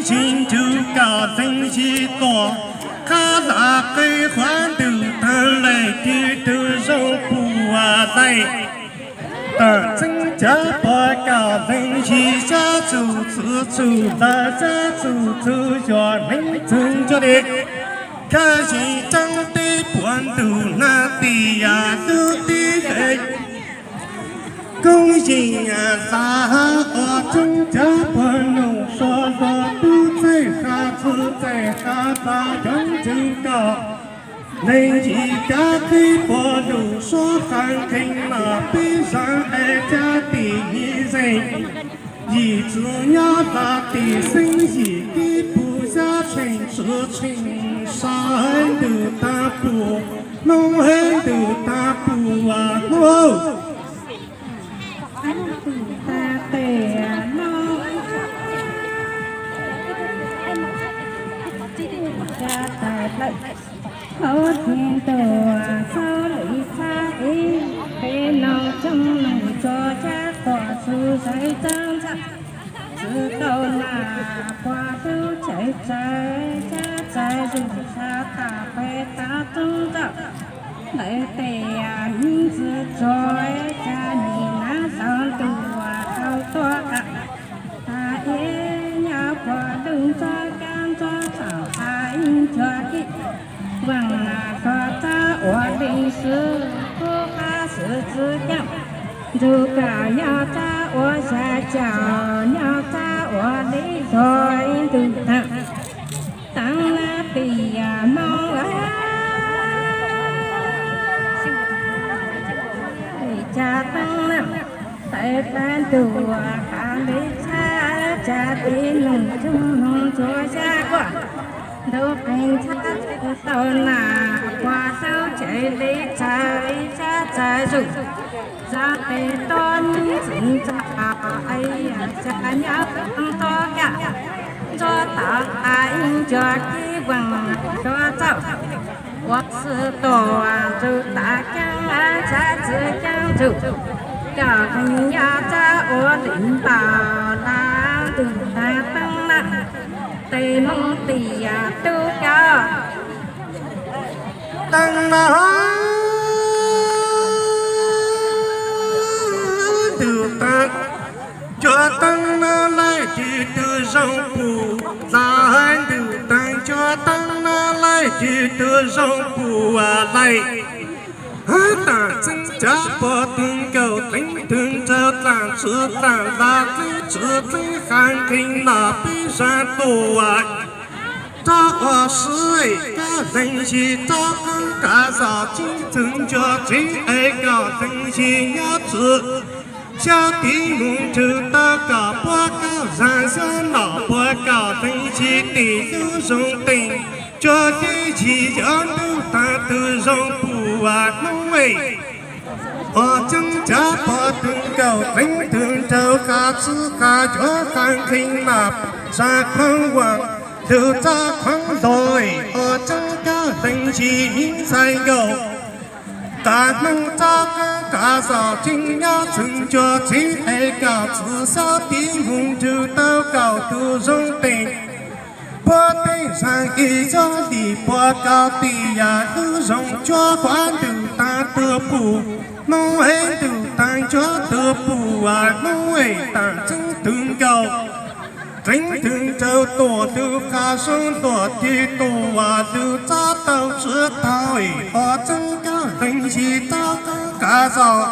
Tsis nrug kom leej yig tuaj, qab los qe huab ntug taag, leej twg tug zoo puj ua leej. Tam txeeb cav pom kom leej yig sab txug txug txug ntawd, sab txug txug yog neeg txug ncuav li. Khab zig tseeb teb puag ntug nab tij yam lub teb es koob yeej xav ua txeeb cav puag noog sua hlua tub txeeg qha txwv txeeg qha txav cov ntseeg kom leej yig kav teb puag lug suav qha nqheeg mas peb zaam es caj tim yig zeeg. Yim txwv nyob hla tim xeeb yim kib pug xyab tsheej txwv tsheej saib ntug taag puj, Moob heev ntug taag puj ua Moob. Taag tes Moob caj tais dlawm, hauv teg ntuj txhab li txhab ib, peb noog coob noog tsuas cab tuam txug zais txeeb ntxawm, txwv tau nas puag tub txhais txais cab txais zug txhab tas peb taag txeeb ntxawm. Ntawm tes hnyj txwv tsuag cag nim nab hloov ntuj hau tuaj, tas ib nyob puag lug ntsuab kab ntsuab tsaum tas ib ncuag kib, vaam nas koj txab ua leej xwb kub qab xwm txwv caaj, ntug koj nyob txab ua xya caum nyob txab ua li yog ib ntug taag. Teeb nab tij yam Moob caj teeb na, tawm plaub ntug qha li txhab cag ib noog coob noog tsuas xyab kuaj, ntug qeeg txhab tau nas puag tub txhais li txhais cab txais zug, zam tes tuab nib txwv ntxawm es yam ca nyob tub tuab kaj, ntsuab tau tas ib ncuag kib vaam cuag txauj, ua xwb tuam ntug tas caab txhab txwv caab zug, koj qeeg nyob txab ua li ntaus lawm ntug taag teeb na, tes Moob tij yam tub koj teeb na, ntug taag cuag teeb na, leej twg tug zoo puj, zam ntug taag cuag teeb na, leej twg tug zoo puj ua leej. Hab tam txeeb cav pom tug nkaus teeb tug nraug dlaaj txwv dlaaj vaj txeeb txwv dlaaj qha nqheeg mas peb zaam tuaj rov ua si, koj leej yig rov qaab kav zog tseeb tug ncuav tseeb es koj leej yig nyob txwv xyab tim moog nrug tau kom puab koj zaam xyab nom puab koj leej yig tim lub zoo teem. Cuag leej yig yog ntug taag tug zoo puj ua Moob es, ua tseeb cav pom tug nkaus teeb tug nraug qha txwv qha cuav qha nqheeg mas zaam khav vaam lug txab khav lug, ua tseeb koj leej yig miv ntxhais nkaus tas Moob rov qaab kav zog tseeb nyob txug ncuav tseeb es koj txwv xyab tim moog nrug tau koj tug zoo teem. Puab tej zaam ib zog lim puab koj tij yam lub zoo cuav huab ntug taag tuag puj, Moob heev ntug taag cuav tuag puj ua Moob es tam tseeb tug nkaus teeb tug nraug tuaj lug qha zoo tuaj tig tuaj ua lug txab tau tsi tau, ua tseeb koj leej yig rov qaab kav zog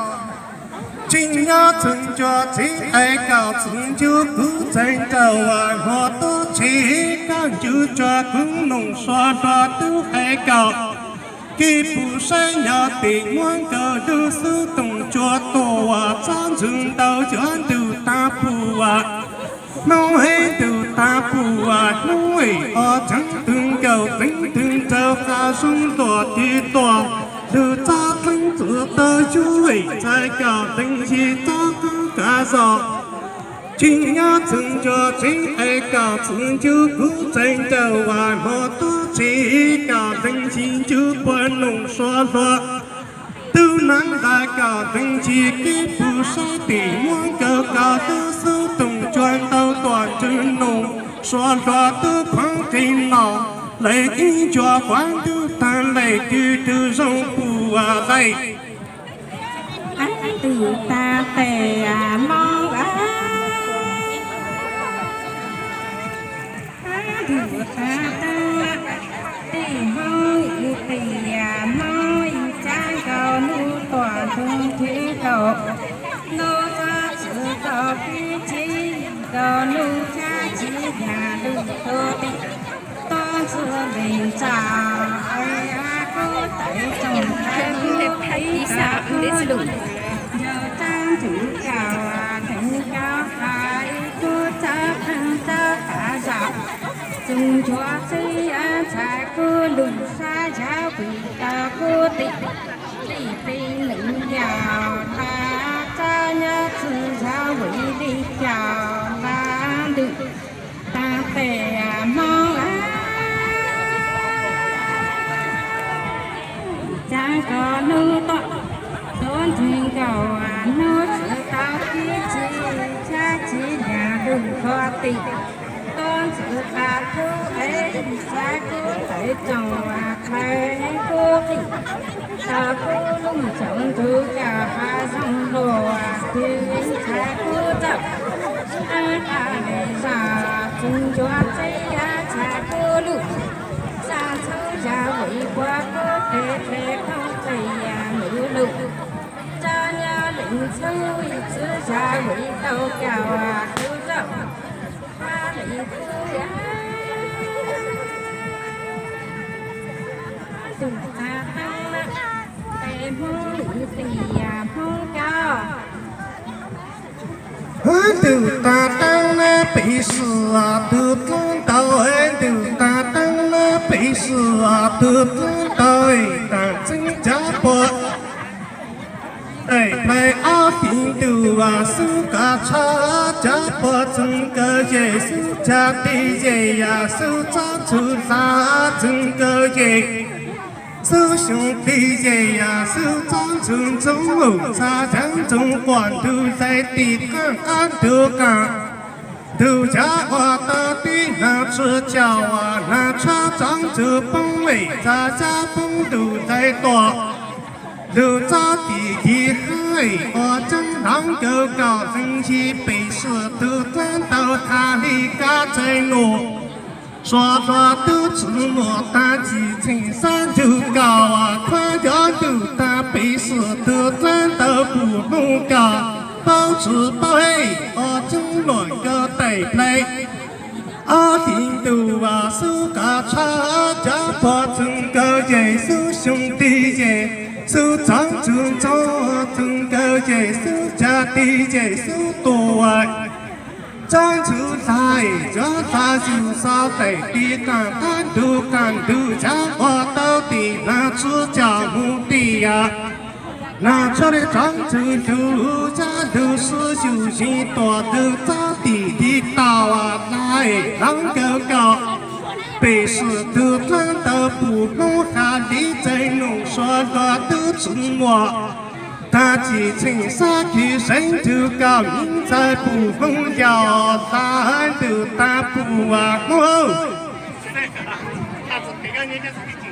tseeb nyob txug ncuav tseeb es koj txwv ncu kuv txeeg rau ua hmo tuab tseeb, koj ncu cuag kuv noog sua hlua tub es koj kib pug saib nyob tim muab nkaus lug xub toom cuag tuaj ua txab ntxug ntau cuag ntug taag puj ua Moob heev ntug taag puj ua Moob es, ua tseeb tug nkaus teeb tug nraug qha zoo tuaj tig tuaj lug txab teeb txwv tau yug es ntxhais koj leej yig rov qaab kav zog tseeb nyob txug ncuav tseeb es koj txwv ncu kuv txeeg rau ua hmo tuab tseeb, koj leej yig ncu puag noog sua hlua tub naab nqaij, koj leej yig kib pug saib tim muab nkaus koj lug xub toom cuag ntau tuaj ntswg noog Suav hluas tub khueeb qis los, lawv ib ncua kuav ntuj tag lawm, twb tug zoo puas dai. Tus tas tes Hmoob, tus tas tes Hmoob ib tes Hmoob ib tsab nkaus nub tuam ntuj nrhiav nkaus, nub txob txwv tau pib txhib nkaus nub tsab txhib yam lug tuag tim toj ntxwg lees tsa, kub tawv tsoom tawv kub qis tsa kub lug, ncaus tsab ntsuv kaus dheev kaus qais kub txawb qeej txawb kav zam, tsoom ncuav txib ntxhais kub lug sab zab vim tau kub tim tim pib lwm yaus hla, txab nyob txwg zab vim li caum hla ntws. Tas tes Hmoob, tsab nkaus nub tuam ntuj nrhiav nkaus, nub txwv tau pib txhib tsab txhib yam lug tuag tim toj ntxwg qas kub es tsab kub tawv tsoom tawv kub qis tau kub lug, tsoom ntsuv kaus hav zoov luag twg ntxhais kub txawb qeej txawb kav zam, tsoom ncuav txib ntxhais kub lug, sab ntxhub zab vim puag kub tes tes koob qis yam lug lug, txab nyob lwm ntxhub ib txwv zab vim tau kaus kub txawb hab li kub yam. Tus tas teeb na, tes Hmoob ib tes Hmoob kaus. Tus tas teeb na pem xwm tug dlaab ntau, tus tas teeb na pem xwm tug dlaab ntau, tas txeeb cov puas daim plais ob tim ntuj xub kav tshab, cov puas txoov kawg yej xub cag tij yej yam xub txob ntxug hla, txoov kawg yej xub xyoo tij yej yam xub txob ntxug ntxoov lug txha cov ntxoov quas ntug zais tim qaab qab ntug qaab ntug cov uas tau tib hnav tshuaj caum uas hnav tshuaj txob ntxug poob es txha cov poob ntug zais tuam ntug txob tim yig hab es ua coob hloov nkaus kaum xeeb yig pem xwm tug dlaab ntau tha li kab txais nuj. Suav hluas tub txwv muam tag txim txheej sab ntug kaus, khuab cov ntug tag pem xwm tug dlaab ntau pum hnub kaus, paub tsi paub hej ua coob luam nkaus daim plais ob tim ntuj xub kav tshab, cov puas txoov kawg yej xub xyoo tij yej xub txob ntxug ntxoov, txoov kawg yej xub cag tij yej xub tua txob ntxug hla, cov hla yug xov daim tim qaab qab ntug qaab ntug cov uas tau tim hnav tshuaj caum mus tim yam hnav tshuaj li txob ntxug ntug cov ntug xub yug yig tuam ntug txob tim yig tau hla, hloov nkaus kaum pem xwm tug dlaab ntau pum hnub hab li txais nuj. Suav hluas tub txwv muam tag txim txheej sab khwv seev ntug kaus ntxais pum hnub yau hla ntug tag pum hnub.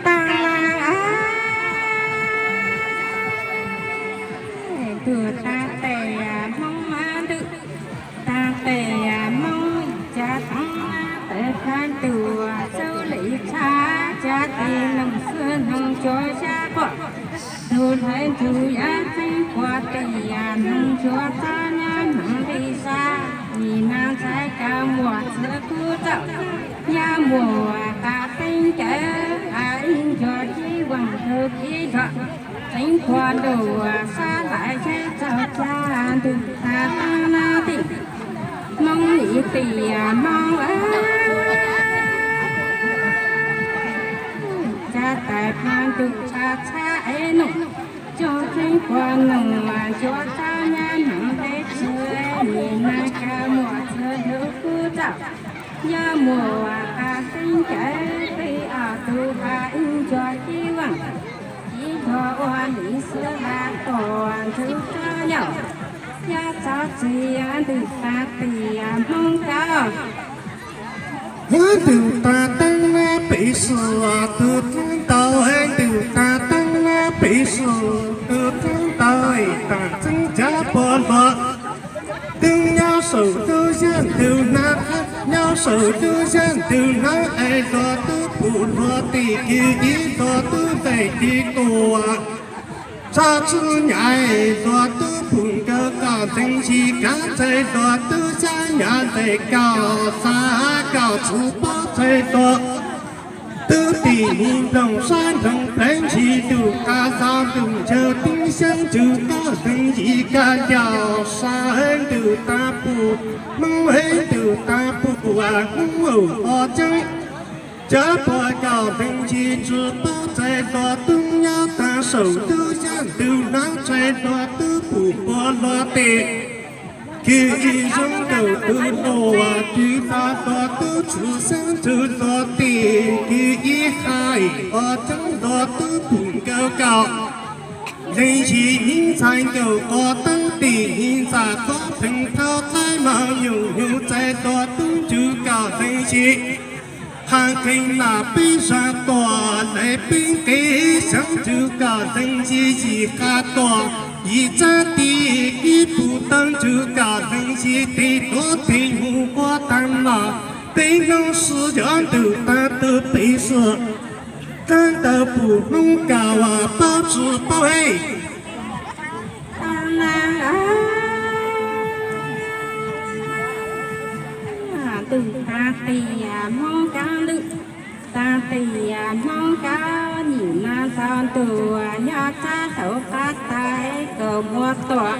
Tag ntug tag tes Hmoob ntws, tag tes Hmoob cav toov tes phav ntuj xub li tshab, cav tes noog xwb noog cuav sab quas ntug hlawv ntug yaav txeeb quas tim noog cuav txob nyob hmoov li sab, nim no ntxhais kaus muam txwv kub txawj nyob muaj qas teeb cawv, qas ib ncuav kib vaam tug kib zog txeeb quas ntuj sab lais yaav txaus cag ntug tag taab nab tim Hmoob ib tim Hmoob cav tais phav ntuj tshab txhab ev noog, tsoog txeeb quas noog cuav txob nyob hmoov li txwv, nim no kaus muam txwv hlub kub txawj nyob muaj qas teeb cawv, qi ob tug qas ib ncuav kib vaam kib zog ua li xwb lawm tuaj ntxug tsob yau, yaav txob txwv ntws tag tim Hmoob kaus. Ntws tas teeb nab pem suas tus dlaab ntawd, ntws tas teeb nab pem suas tus dlaab ntawd, taam tseeb cov puas hluas tub nyob saum tub zaj ntws nab, nyob saum tub zaj ntws nab es hluas tub pum hluas tim kws ib hluas tub ntes kws tuam txog txug nyam hluas tub pum nkaus kom leej yim kav ntshe hluas tub xyab nyam ntes kom xav kom txwv pob txhais hluas tub tim mus nplooj sab nplooj pleev ntsis lug qas xav lug ncaws tib xyeeb ntsws kom leej yim kav ncaus sab ntws tas pum Hmoob, ntws tas pum Hmoob ua ceeb cov puas kom leej yim tsi pob txhais hluas tub nyob taag saum tub zaj ntws nab txhais hluas tub pum puas hluas tim kws ib zoo nkaus tug hluas tws tas hluas tub txwv xyeeb ntsws hluas tim kws ib qha ua ceeb hluas tub pum nkaus kom leej yim ib ntxhais nkaus qos teeb tim ib ntxhais qhov pheej thau txaij mas nyuj nyuj txais hluas tub ntsws kom leej yim qha qeej lam peb zag tuam lawv peb nqe xyeeb ntsws kom leej yim yim qha tuam yim txav tim ib pum tau ntsws kom leej yim tim tuav tim mus ua taag los peb noob sib yog ntws tas tug pem suas dlaab ntawd pum Hmoob kom ua paub tsi paub hej. Ntws tas tias Hmoob kav ntws, tas tias Hmoob kav nyim mas txog ntua nyob txab tau qab tais kaus muag tuam,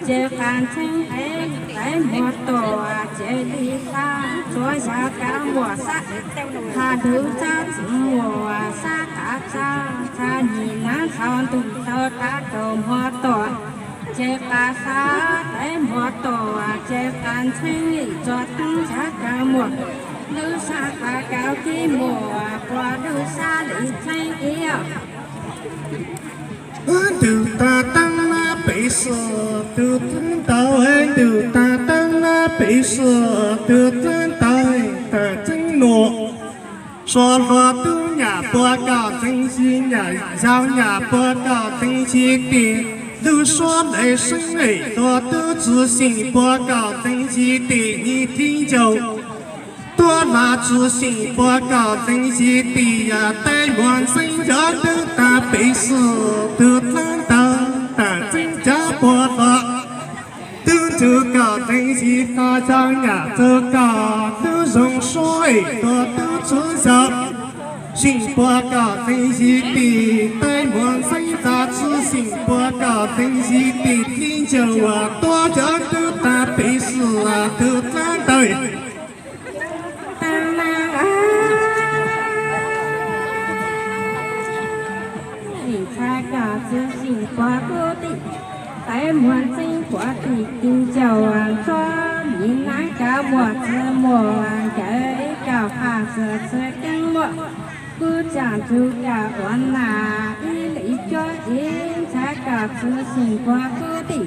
ces qas ntxheeb es tais muag tuam ces li xav tsuav yog kav muam sab, qas dub txab txwv muam sab qas txab txab nyim nas txog ntua tau qab kaus muag tuam, ces qas xav tais muag tuam ces qas ntxheeb tsuav teeb yog kav muam, lub sab qas kav kib muam puas lub sab li txheeb ib Ntws tas teeb nab pem suas tus dlaab ntawd, ntws tas teeb nab pem suas tus dlaab ntawd, taam tseeb nuam suav hluas tub nyam puas kom leej yim nyam, yau nyam puas kom leej yim tim, lub suab lawv seeb es hluas tub txwv xyeem puas kom leej yim tim, yim thib ncaus tuab lav txwv xyeem puas kom leej yim tim, yam tais muag ntxeeb yog ntws tas pem suas tus dlaab ntawd, taam tseeb cov puas hluas tub ntsws kom leej yim qas yau nyam txug kom tub zoo suab es hluas tub txwv yau xyeem puas kom leej yim tim, tais muag ntxeeb tas txwv xyeem puas kom leej yim tim, thib ncaus uas tuab yog ntws tas pem suas tus dlaab ntawd. Xyeem txhais kom txwv xyeem puas kub tim, tais muag ntxeeb puas tim, thib ncaus txhua yim nas kav muam txwv muam nkawd kom qas txwv txwv keeb muam, kub tsaam txug kom ua nas ib li cuab ib, txhais kom txwv xyeem puas kub tim,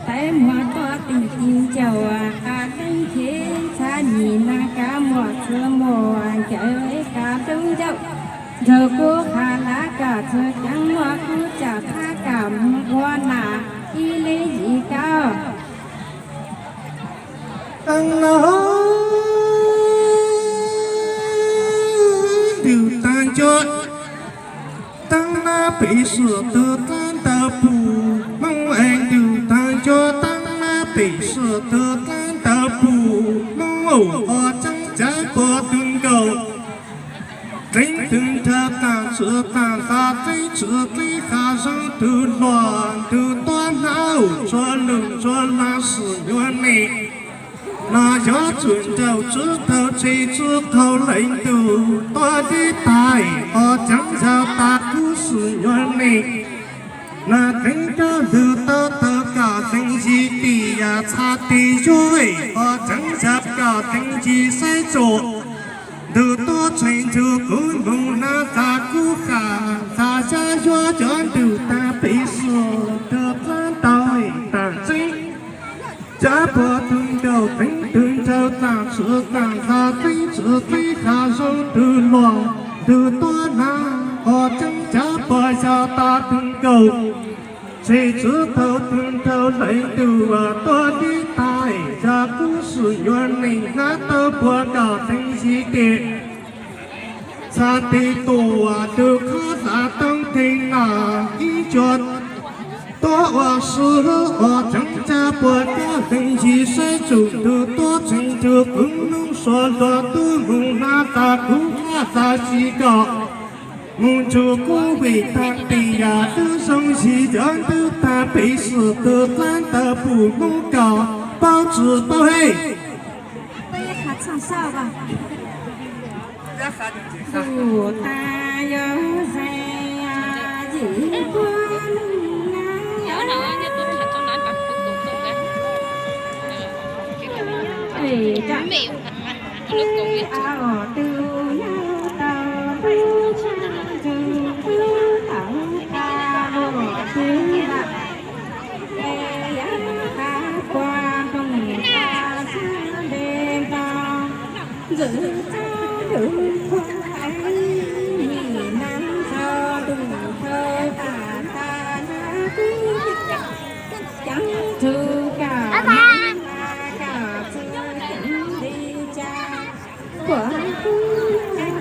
tais muag tuab tim, thib ncaus qas teeb thib, txhua yim nas kav muam txwv muam nkawd kom tub ncaus, ncaus kub qas lav kom txwv keeb muam, kub tsaam txhais kom mus ua nas ib li yim kav. Taab nab ntws taag ncuav, taab nab pem suas tus dlaab ntawd pum Hmoob es ntws taag ncuav, taab nab pem suas tus dlaab ntawd pum Hmoob, ua tseeb cov puas tug nkaus, tseeb tug nrag taam tswv taam xav, tseeb tswv tseeb qas zoo tug hluas tug tuab hnab, tsuav lug tsuav laag swm nyuam neeg los yog tswv nraug tswv taug tsheej tswv qaug leej tug tuab dib tais, ua tseeb yog tas kub swm nyuam neeg. Nas teev rau ntws tau taug kom leej yim tim, yam txhais tes yuav es ua tseeb yog kom leej yim saib txuas, ntws tuab tsheej ntsug kub moog nas txag kub qas txag xyab yuav cov ntws taag pem suas tus dlaab ntawd, taam tseeb cov puas tug nkaus, tseeb tug Raws txaam tswv txaam ntxhab txeeb tswv txeeb qha zoo tug luag, tug tuab nag qhov tseeb tsab puas xyov tag tug nkaus. Tseg tswv thaum tug nraug leej tug uas tuab tib tag, yog kub swm nyuas neeg hnab tau puas kom teev yig tes. Txhaj tes tuam tug qhab xav toob theej nam ib tsuag tuab uas sub hlub uas tseem tsab puas kab teev yig saib tsum tug tuab tseem tug qwv hnub suav luag tub moog nab tas kuv qhab xav si kom moog ntsug kub vim tag tis yam twb zoo yig yog twb tag pem swm tug dlaab tawg pum hnub kom paub tswv paub hej. Ntxwv txog ntuj khuam nim neej txog ntuj khaws tas tas na kuj ceev tug kam kam txwv ceev li cas. Khuam kuj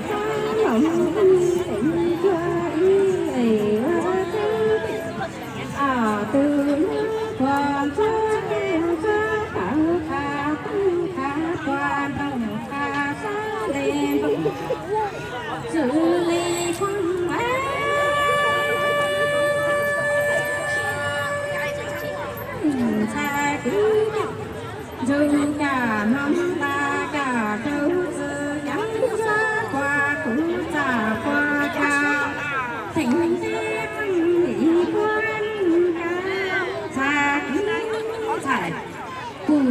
txhob los teev cuag ib es ua teb. Tug ntuj khuam txog ntuj txog tawv qha tooj qha kua ntooj qha sab le ntooj txwv li khuam ntxhais kwv ntsug kam hmoov tas kam tug txwv ceev txog kua kuv txaj kua ka theem teb qeej lim kua ka ntxhais kwv ntxhais pum